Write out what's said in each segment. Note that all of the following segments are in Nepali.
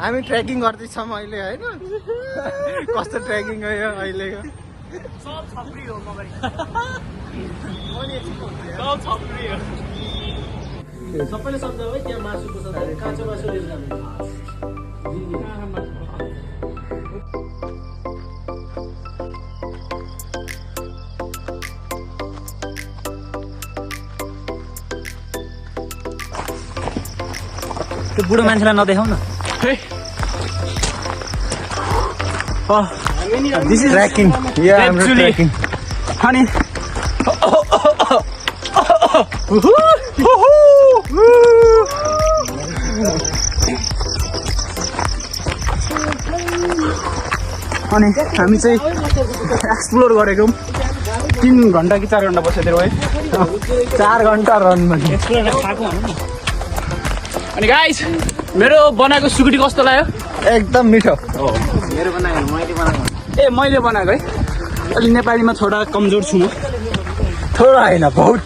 हामी ट्रेकिङ गर्दैछौँ अहिले होइन कस्तो ट्रेकिङ हो यो अहिलेको सब छपरी हो मगरी सब छपरी हो सबैले सम्झ है त्यहाँ मासुको छ काँचो मासु लिएर जानु त्यो बुढो मान्छेलाई नदेखाउ न दिस इज ट्रेकिङ या हाम्रो ट्रेकिङ अनि अनि हामी चाहिँ एक्सप्लोर गरेको 3 घन्टा कि 4 घन्टा बसेको है 4 घन्टा रन भने एक्सप्लोर खाएको भनौँ न। अनि गाइस मेरो बनाएको सुकुटी कस्तो लाग्यो? एकदम मिठो मेरो बनाएको ए मैले बनाएको है अलि नेपालीमा थोडा कमजोर छु म थोडा होइन बहुत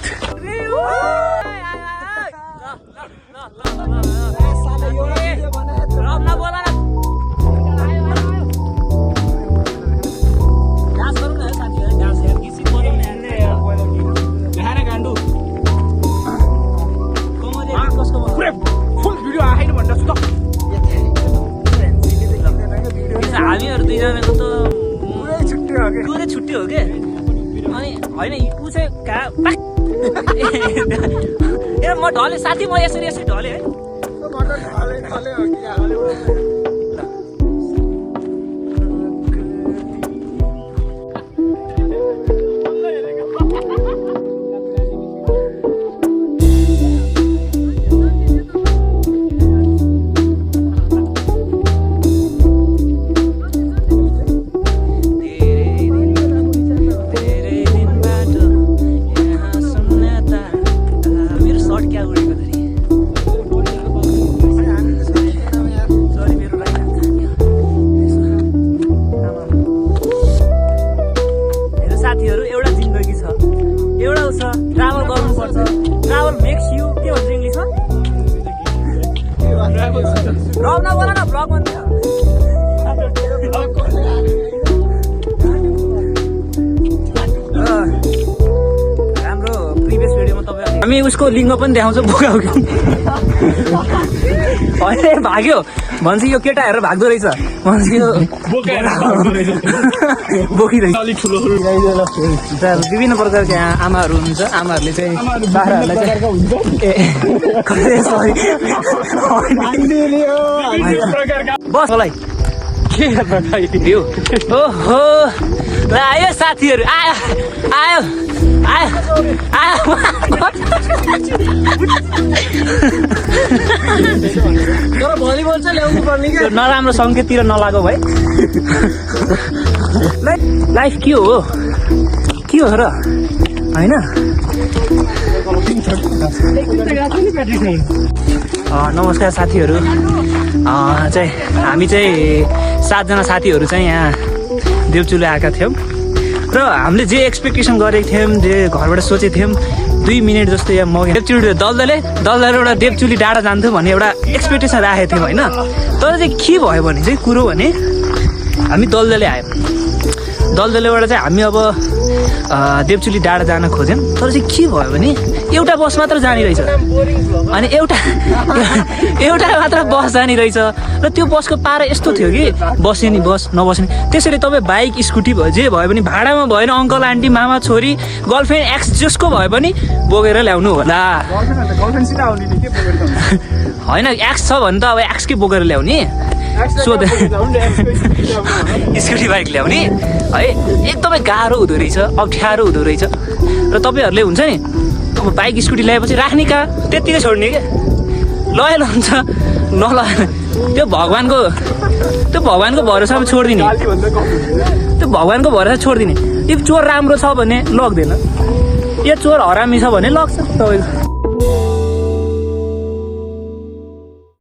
हामीहरू दुईजनाको त पुरै छुट्टी हो के अनि होइन ऊ चाहिँ ए म ढले साथी म यसरी ढले है हामी उसको लिङ्ग पनि देखाउँछ बोकाउ होइन भाग्यो भन्छ यो केटा हेरेर भाग्दो रहेछ भन्छ यो बोकिरहेछ विभिन्न प्रकारको यहाँ आमाहरू हुनुहुन्छ आमाहरूले चाहिँ बाख्राहरूलाई बस मलाई के यो ओहो ल आयो साथीहरू आयो आयो आयो आयो तर भलिबल चाहिँ ल्याउनु पर्ने क्या नराम्रो सङ्केततिर नलागो भाइ लाइफ के हो र होइन नमस्कार साथीहरू चाहिँ हामी चाहिँ 7 जना साथीहरू चाहिँ यहाँ देवचुली आएका थियौँ र हामीले जे एक्सपेक्टेसन गरेको थियौँ जे घरबाट सोचेको थियौँ 2 मिनट जस्तो यहाँ मग देवचुली दलदले एउटा देवचुली डाँडा जान्थ्यो भन्ने एउटा एक्सपेक्टेसन राखेको थियौँ होइन तर चाहिँ के भयो भने चाहिँ कुरो भने हामी दलदले आयौँ दलदलेबाट चाहिँ हामी अब देवचुली डाँडा जान खोज्यौँ तर चाहिँ के भयो भने एउटा बस मात्र जाने रहेछ अनि एउटा मात्र बस जाने रहेछ र त्यो बसको पारा यस्तो थियो कि बस्यो नि बस नबस्ने त्यसैले तपाईँ बाइक स्कुटी भयो जे भयो भने भाडामा भएन अङ्कल आन्टी मामा छोरी गर्लफ्रेन्ड एक्स जसको भयो भने बोकेर ल्याउनु होला होइन एक्स छ भने त अब एक्सकै बोकेर ल्याउने सोधे स्कुटी बाइक ल्याउने है एकदमै गाह्रो हुँदो रहेछ अप्ठ्यारो हुँदो रहेछ र तपाईँहरूले हुन्छ नि अब बाइक स्कुटी ल्याएपछि राख्ने कहाँ त्यत्तिकै छोड्ने क्या लयल हुन्छ नलयल त्यो भगवान्को भरोसामा छोडिदिने त्यो भगवान्को भरोसा छोडिदिने यो चोर राम्रो छ भने लग्दैन यो चोर हरामी छ भने लग्छ तपाईँको